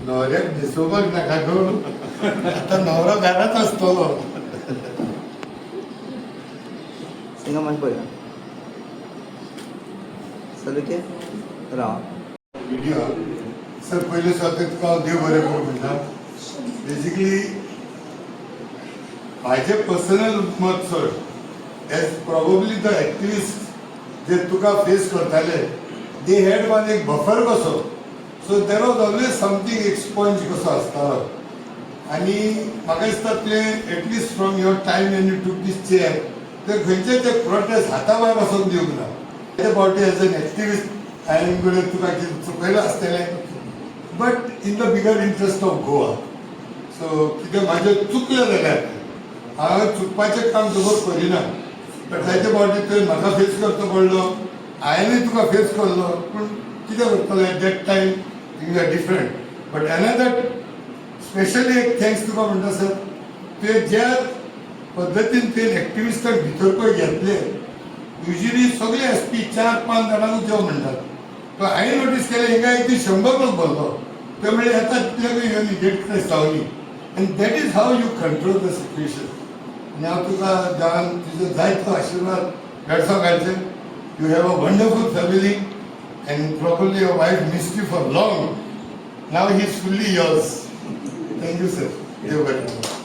न्हवऱ्याक न्हेसोवपाक नाका गो, आतां न्हवरो घरात आसतलो. हिंगा मातशें पळया. सारकें राव. मिडिया सर, पयले सुवातेर तुका हांव देव बरें करूं म्हणटा. बेजिकली म्हाजें पर्सनल मत सोड, एज प्रॉबब्ली the activist जे तुका फेस करताले, they had one एक बफर कसो. So there was always something, एक स्पंज कसो आसतालो. आनी म्हाका दिसता तुवें at least from your time when you took this chair, ते खंयचे ते प्रोटेस्ट हाता भायर वचोंक दिवंक ना. ते फावटी एज एन एक्टिविस्ट हांवें घडये तुका कितें चुकयलां आसतलें, but in the bigger interest of Goa. So कितें म्हाजें चुकलें जाल्यार, हांवें चुकपाचें काम खबर करिना, बट जायते फावटी तुवें म्हाका फेस करचो पडलो, हांवेंय तुका फेस करलो. पूण कितें करतलो, at that time things are different. But another specially एक thanks तुका म्हणटा सर, तुवें ज्या पद्दतीन तुवें एक्टिविस्टाक भितर पळय घेतले, युजली सगळे एस पी चार पांच जाणांकूच देव म्हणटात. तो हांवें नोटीस केलें, हिंगा एक दीस 100 लोक भरलो. ते म्हणले येता तितले येवन गेट क्रॅश जावनी, and that is how you control the situation. आनी हांव तुका देवान तुजो जायतो आशिर्वाद बेडसांव घालचें. You have a wonderful family and probably your wife missed you for long. Now he is fully yours. Thank you, sir. देव बरें करूं.